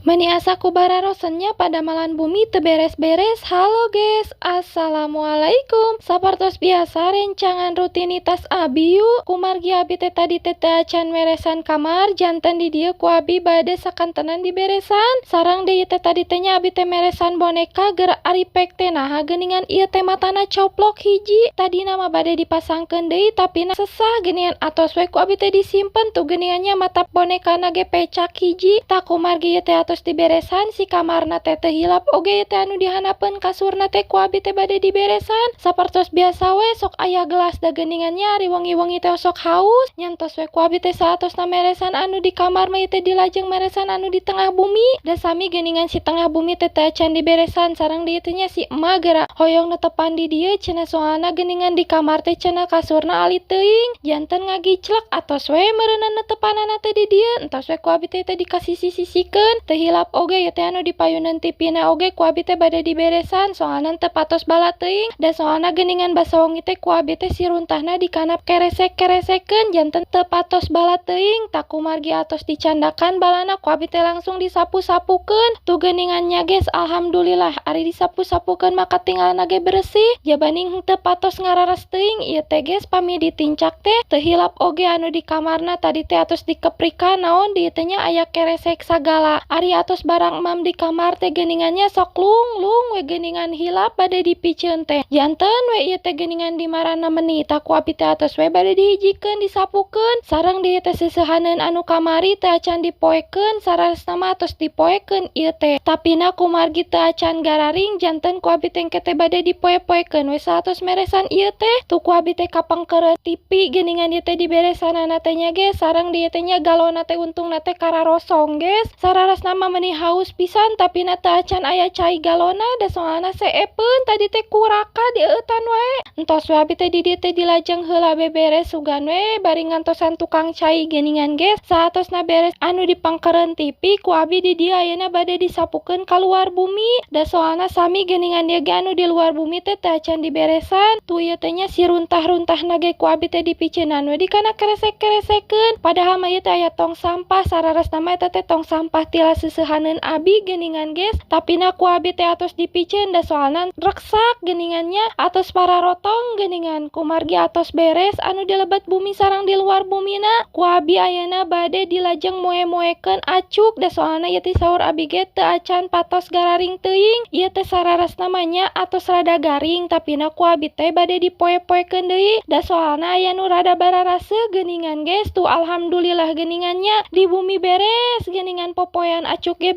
Meni asa ku bararosen nya padamelan bumi teu beres-beres. Halo guys, assalamualaikum. Sapertos biasa, rencangan rutinitas abi yuk. Kumargi abi teh tadi teh teu acan meresan kamar, janten di dieu ku abi bade sakantenan diberesan. Sareng deui teh tadi teh nya abi teh meresan boneka geura ari pek teh naha geuningan ieu teh matana coplok hiji. Tadina mah bade dipasangkeun deui, tapi sesah geuningan, atos we ku abi teh disimpen. Tuh geuningan nya, mata bonekana ge pecak hiji. Tah, kumargi ieu teh atos diberesan si kamarna teh, teu hilap oge ieu teh anu dihanapeun kasurna teh ku abi teh bade diberesan. Sapertos biasa we, sok aya gelas da geuningan nya, ari wengi-wengi teh sok haus. Nyantos we ku abi teh saatosna meresan anu di kamar mah, ieu teh dilajeng meresan anu di tengah bumi. Da sami geuningan si tengah bumi teh teu acan diberesan. Sareng dieu teh nya si emak geura hoyong netepan di dieu cenah, soalna geuningan di kamar teh cenah kasurna alit teuing, janten ngagiclek. Atos we meureunna netepanana teh di dieu, entos we ku abi teh teh dikasisi-sisikeun. Teu hilap oge ieu teh anu dipayuneun TV na oge ku abi teh bade diberesan, soalna teu patos bala teuing. Da soalna geuningan basa wengi teh ku abi teh si runtahna dikana keresek-keresekeun, janten teu patos bala teuing. Tah, kumargi atos dicandakan balana, ku abi teh langsung disapu-sapukeun. Tuh geuningan nya guys, alhamdulillah ari disapu-sapukeun maka tinggalna ge bersih, jabaning teu patos ngararas teuing ieu teh guys pami ditincak teh. Teu hilap oge anu di kamarna tadi teh atos dikeprikan, naon dieu teh nya aya keresek sagala. Ari atos barang emam di kamar teh geuningan nya, sok lung lung we geuningan, hilap bade dipiceun teh, janten we ieu teh geuningan di marana meni. Tah, ku abi teh atos we bade dihijikeun, disapukeun. Sareng dieu teh seusehaneun anu kamari teu acan dipoekeun. Saleresna mah atos dipoekeun ieu teh, tapina kumargi teu acan gararing, janten ku abi teh engke teh bade dipoe-poekeun we saatos meresan ieu teh. Tuh, ku abi teh kapengkeureun TV geuningan ieu teh diberesanana teh nya guys. Sareng dieu teh nya galonna teh untungna teh kararosong guys. Saleresna mah meni haus pisan, tapi na teu acan aya cai galona, da soalna seepeun tadi teh kuraka dieueutan wae. Entos we abi teh di dieu teh dilajeng heula beberes, sugan we bari ngantosan tukang cai geuningan ge. Saatosna beres anu dipangkeureun TV, ku abi di dieu ayeuna bade disapukeun kaluar bumi, da soalna sami geuningan dieu ge anu di luar bumi teh teu acan diberesan. Tuh, ieu teh nya si runtah-runtahna ge ku abi teh dipiceunan we dikana keresek-keresekeun, padahal mah ieu teh aya tong sampah. Saleresna mah eta teh tong sampah tila seuseuhaneun abi geuningan guys, tapina ku abi teh atos dipiceun, da soalna reksak geuningan nya, atos pararotong geuningan. Kumargi atos beres anu di lebet bumi sareng di luar bumina, ku abi ayeuna bade dilajeng moe-moekeun acuk, da soalna ieu teh saur abi ge teu acan patos gararing teuing. Ieu teh saleresna mah nya atos rada garing, tapina ku abi teh bade dipoe-poekeun deui, da soalna aya nu rada bararaseuh geuningan guys. Tuh, alhamdulillah geuningan nya, di bumi beres geuningan, popoean acuk ge.